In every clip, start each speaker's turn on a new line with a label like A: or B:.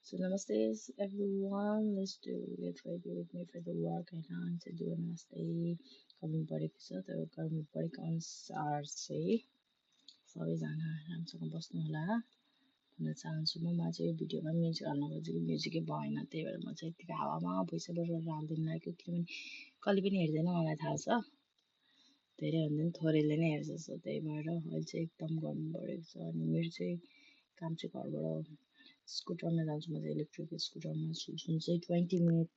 A: So namaste everyone. Get ready with me for the work होइन अनि चाहिँ दुवैमा यस्तै गर्नु परेको छ त्यो गर्नु परेको अनुसार चाहिँ सबैजना राम्रोसँग बस्नु होला भन्न चाहन्छु म चाहिँ यो भिडियोमा म्युजिक हाल्नु खोजेको म्युजिकै भएन त्यही भएर म चाहिँ यतिकै हावामा भोइस ओभर गरेर हालिदिनु लागेको किनभने कहिले पनि हेर्दैन मलाई थाहा छ धेरै भन्दा पनि थोरैले नै हेर्छ सो त्यही भएर अहिले चाहिँ एकदम गर्नु परेको छ अनि मेरो चाहिँ काम चाहिँ घरबाट स्कुटरमा जान्छु म चाहिँ इलेक्ट्रिक स्कुटरमा छु जुन चाहिँ 20 मिनट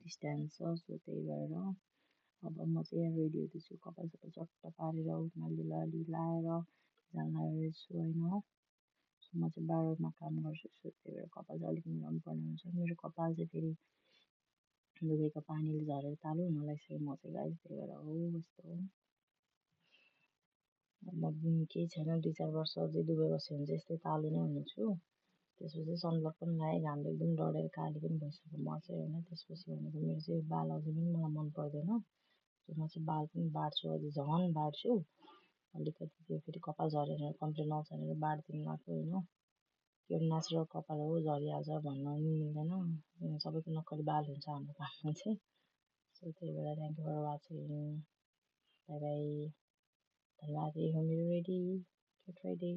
A: डिस्टेन्स छ सो त्यही भएर अब म चाहिँ यहाँ रेडी हुँदैछु कपाल सबै चट्ट पारेर उमालेर लाएर जान लागेको छु होइन सो म चाहिँ बारमा काम गर्छु सो त्यही भएर कपाल चाहिँ अलिक मिलाउनु पर्ने हुन्छ मेरो कपाल चाहिँ फेरि दुबईको पानीले झरेर तालु हुन लागिसक्यो म चाहिँ गाइस त्यही भएर हो यस्तो म केही छैन 2-4 वर्ष अझै दुबई बस्यो भने चाहिँ यस्तै तालु नै हुनेछु त्यसपछि सनब्लक पनि लगाएँ घामले एकदम डढेर काली पनि भइसक्यो म चाहिँ होइन त्यसपछि भनेको मेरो चाहिँ बाल अझै पनि मलाई मन पर्दैन सो म चाहिँ बाल पनि बाँड्छु अझै झन् बाँड्छु अलिकति त्यो फेरि कपाल झरेर कम्प्लेन आउँछ भनेर बाँडिदिनु लाग्यो होइन त्यो नेचुरल कपाल हो झरिहाल्छ भन्न पनि मिल्दैन किनभने सबैको नक्कली बाल हुन्छ हाम्रो काममा चाहिँ सो त्यही भएर thank you for watching bye bye धन्यवाद मेरो रेडी गेट रेडी